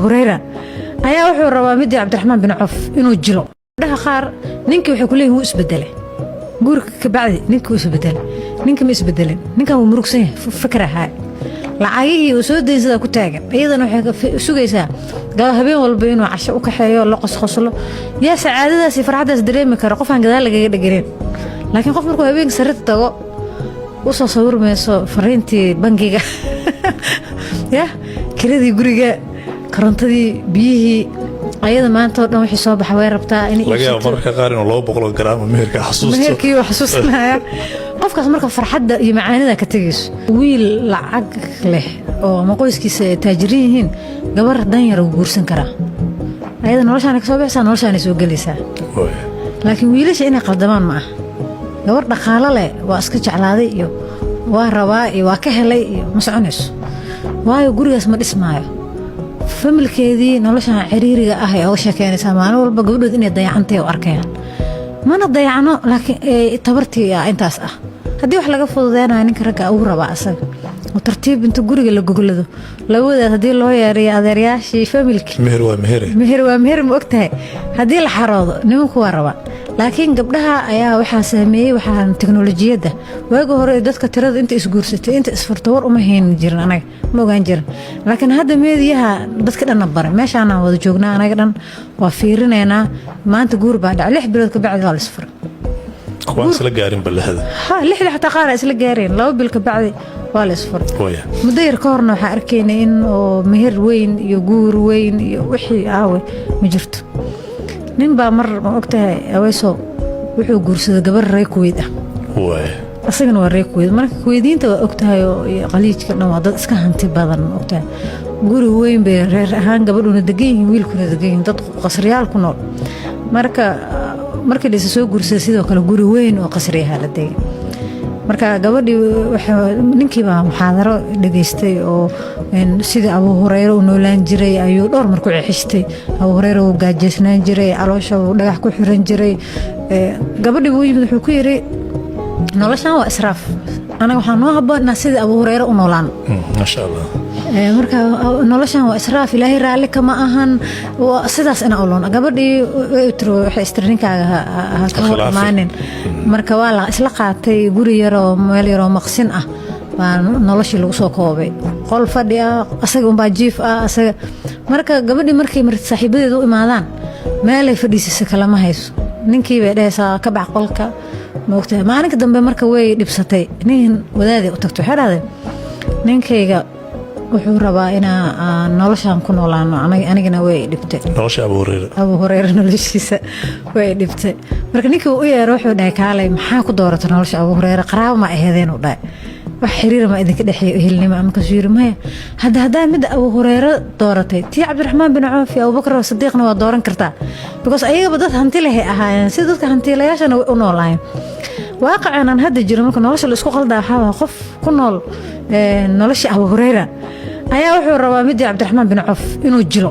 Hureyra ayaa wuxuu rabaa midii Cabdiraxmaan bin Cof inuu jilo. Gabdhaha qaar ninkii waxay ku leeyihin wuu isbedelay guurka kabacdi, ninkii wuu isbedelay. Ninka ma isbedelin, ninkan wuu murugsan yahay, fikir ahaa lacagihii uu soo daynsadaa ku taagan. Iyadana waxay sugaysaa habeen walba inuu casho u kaxeeyo, la qosqoslo. Yaa sacaadadaas iyo farxaddaas dareemi kara? Qofaan gadaal lagaga dheganeen. Laakiin qof markuu habeenka sarirta tago, usoo sawirmayso fariintii bangiga, ya kiradii guriga, korontadii, biyihii, ayada maanta oo dhan wixii soo baxa way rabtaa inay Laga yaabo iibsato. Mararka qaar inuu 200 garaam meherka xasuusto. Meherkii uu xasuusanaya qofkaas. Marka farxadda iyo macaanida ka tegayso, wiil lacag leh oo ama qoyskiisa ay taajiriin yihiin gabar danyar uu guursan karaa. Ayada noloshaana ka soo baxaysaa, noloshaana soo gelaysaa. Laakiin wiilasha inay qaldamaan ma aha. Gabar dhaqaalo leh waa iska jeclaaday iyo waa rabaa iyo waa ka helay iyo ma soconayso, waayo gurigaas ma dhismaayo. Familkeedii noloshan ciriiriga ah ee oga sheekeynaysaa maalin walba, gabadhood inay dayacantay u arkayaan. Mana dayacno, laakiin tabartii ah intaas ah. Haddii wax laga fududeynayo, ninka ragga ugu rabaa asaga oo tartiib inta guriga la goglado, labadaas haddii loo yeeriyo adeeryaashii, familkii. Meher waa mehere. Meher waa meher, ma ogtahay? Haddii la xaroodo, nimanku waa rabaa. Laakiin gabdhaha ayaa waxaa saameeyey waxaan teknolojiyadda. Waagi hore dadka tirada inta isguursatay, inta isfurta, war uma haynin jirin, anaga ma ogaan jirin. Laakiin hadda meediyaha dadka dhanna baray. Meeshaanaan wada joognaa, anaga dhan waa fiirinaynaa. Maanta guur baa dhacay, 6 bilood ka bacdi waa la isfuray. Kuwaan isla gaarin balahada. Ha, lixda xataa qaar ay isla gaareen, 2 bil ka bacdi waa la isfuray. Muddo yar ka horna waxaa arkaynay in oo meher weyn iyo guur weyn iyo wixii aawe ma jirto. Nin baa mar, ma ogtahay Aweyso, wuxuu guursaday gabar reer Kuweyt ah. Asagana waa reer Kuweyt. Marka Kuweydiinta waa ogtahay oo iyo Qaliijka dhan waa dad iska hanti badan, ma ogtahay? Guri weyn bay reer ahaan gabadhuna degan yihiin, wiilkuna degan yihiin, dad qasriyaal ku nool. Marka markii la isa soo guursaday, sidoo kale guri weyn oo qasriyaha la degay. Marka gabadhii ninkiibaa muxaadaro dhegaystay oo sidii Abu Hureyre u noolaan jiray ayuu dhowr mar ku cexishtay. Abu Hureyre wuu gaajeysnaan jiray, caloosha wuu dhagax ku xiran jiray. Gabadhii buu yimid, wuxuu ku yidhi: "Noloshan waa israaf, anaga waxaa noo habboon inaan sidii Abu Hureyre u noolaan." Maasha Allah. Marka noloshan waa israaf, Ilaahay raalli kama ahan, sidaas ina olon. Gabadhii way tiri, waxay istiri ninkaaga ha ka hor khilaafin. Imaanin. Marka waa la isla qaatay, guri yaroo meel yaroo maqsin ah baa noloshii lagu soo koobay, qol fadhi ah, asaga unbaa jiif ah asaga. Marka gabadhii markay saaxiibadeed u imaadaan, meelay fadhiisisa kalama hayso. Ninkii bay dhahaysaa: "Ka bax qolka." Maogtahay, maalinka dambe marka way dhibsatay, nin wadaaday u tagto. Waxay dhahday: "Ninkayga wuxuu rabaa inaa aan noloshaan ku noolaano, anigana way dhibtay." Nolosha Abu Hureyre. Abu Hureyre noloshiisa way dhibtay. Marka ninkii uu u yeero, wuxuu dhahay: "Kaalay, maxaa ku dooratay nolosha Abu Hureyre? Qaraabo ma aheedeen?" uu dhahay. "Wax xiriir ma idinka dhexeeyo, ehelnimo?" Markaasuu yiri: "Maya." "Hadda haddaa midda Abu Hureyre dooratay, tii Cabdiraxmaan bin Coof iyo Abubakar Sadiiqna waa dooran kartaa, because ayagaba dad hanti lehay ahaayeen, sida dadka hantiilayaashana way u noolaayeen." Waaqacan aan hadda jiro, marka nolosha la isku qaldaa, waxaa waaya qof ku nool noloshii Abu Hureyra ayaa wuxuu rabaa midii Cabdiraxmaan bin Coof inuu jilo.